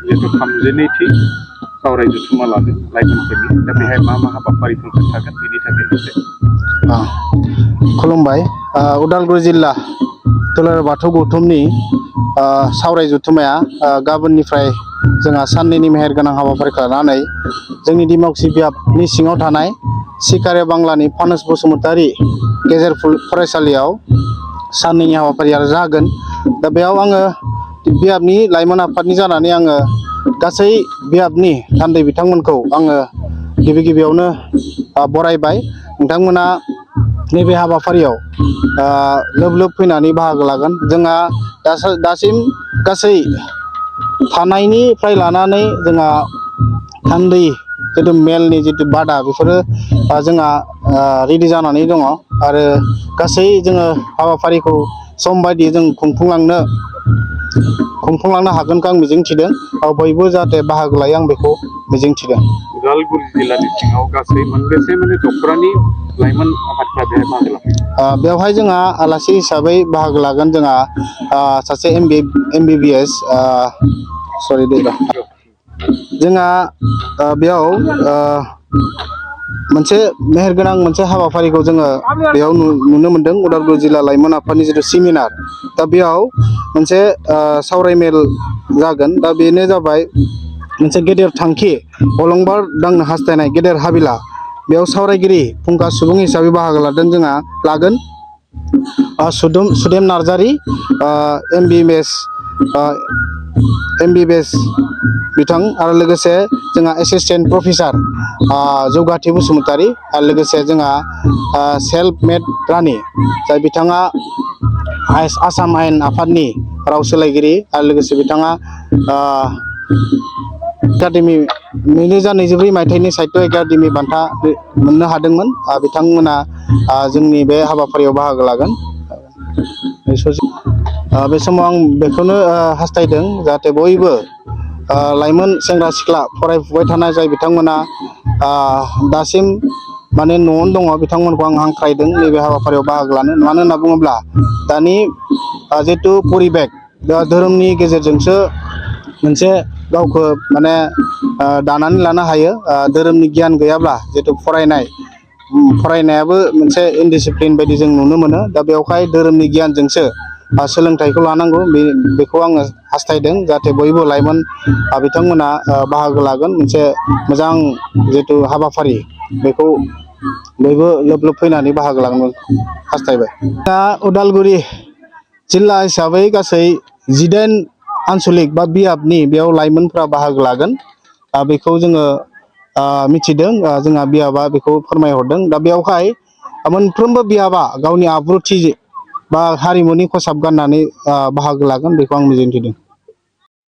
जितु 32थि सावराय जथुमा लादों लाइमोनफोरनि दा बेहाय मा हाबाफारिफोर थागोन बेनि थाखाय एसे खुलुमबाय उदालगुरि जिल्ला दुलाराय बाथौ गौथुमनि सावराय जथुमाया गाबोननिफ्राय जोंहा साननैनि मेहेर गोनां हाबाफारिखौ लानानै जोंनि दिमाकुसि बियाबनि सिङाव थानाय सिकारे बांलानि फानुस बसुमतारी गेजेर फरायसालियाव साननैनि हाबाफारिया जागोन। दा बेयाव आङो बियाबनि लाइमोन आफादनि जानानै आङो गासै बियाबनि थान्दै बिथांमोनखौ आङो गिबियावनो बरायबाय। नोंथांमोना नैबे हाबाफारियाव लोब लोब फैनानै बाहागो लागोन। जोंहा दासिम गासै थानायनिफ्राय लानानै जोंहा थान्दै जितु मेलनि जितु बादा बेफोरो जोंहा रेडि जानानै दङ आरो गासै जोङो हाबाफारिखौ सम बायदियै जों खुंफुंलांनो हागोनखौ आं मिजिंथिदों। बयबो जाहाथे बाहागो लायो आं बेखौ मिजिंथिदों। उदालगुरि जिल्लानि सिङाव गासै मोनबेसे दखरानि लाइमोन आफादफ्रा बेहाय बाहागो लागोन? बेवहाय जोंहा आलासि हिसाबै बाहागो लागोन जोंहा सासे MBBS सरि दे जोंहा बेयाव मोनसे मेहेरगोनां मोनसे हाबाफारिखौ जोङो बेयाव नुनो मोन्दों। उदालगुरि जिल्ला लाइमोन आफादनि जितु सेमिनार, दा बेयाव मोनसे सावरायमेल जागोन। दा बेनो जाबाय मोनसे गेदेर थांखि अलंबार दांनो हास्थायनाय गेदेर हाबिला। बेयाव सावरायगिरि फुंखा सुबुं हिसाबै बाहागो लागोन सुदेम नार्जारी, MBBS बिथां, आरो लोगोसे जोंहा एसिस्टेन्ट प्रफेसार जौगाथि बसुमतारी, आरो लोगोसे जोंहा सेल्फ मेड रानि जाय बिथाङा आसाम आयेन आफादनि राव सोलायगिरि, आरो लोगोसे बिथाङा एकाडेमि 2024 मायथाइनि साहित्य एकाडेमि बान्था मोननो हादोंमोन। बिथांमोना जोंनि बे हाबाफारियाव बाहागो लागोन। बे समाव आं बेखौनो हास्थायदों जाहाथे बयबो लाइमोन सेंग्रा सिख्ला फरायफुबाय थानाय जाय बिथांमोना दासिम माने न'आवनो दङ बिथांमोनखौ आं हांख्रायदों नैबे हाबाफारियाव बाहागो लानो। मानो होनना बुङोब्ला दानि जितु परिबेक धोरोमनि गेजेरजोंसो मोनसे गावखौ माने दानानै लानो हायो। धोरोमनि गियान गैयाब्ला जितु फरायनायाबो मोनसे इनडिसिप्लिन बायदि जों नुनो मोनो। दा बेवहाय धोरोमनि गियानजोंसो सोलोंथाइखौ लानांगौ, बेखौ आङो हास्थायदों जाहाथे बयबो लाइमोन बिथांमोना बाहागो लागोन। मोनसे मोजां जितु हाबाफारि बेखौ बयबो लोब लोब फैनानै बाहागो लागोन हास्थायबाय। दा उदालगुरि जिल्ला हिसाबै गासै 18 आनसलिक बा बियाबनि बेयाव लाइमोनफ्रा बाहागो लागोन बेखौ जोङो मिथिदों। जोंहा बियाबा बेखौ फोरमायहरदों। दा बेवहाय मोनफ्रोमबो बियाबा गावनि आब्रुथि बा हारिमुनि खसाब गाननानै बाहागो लागोन बेखौ आं मिजिंथिदों।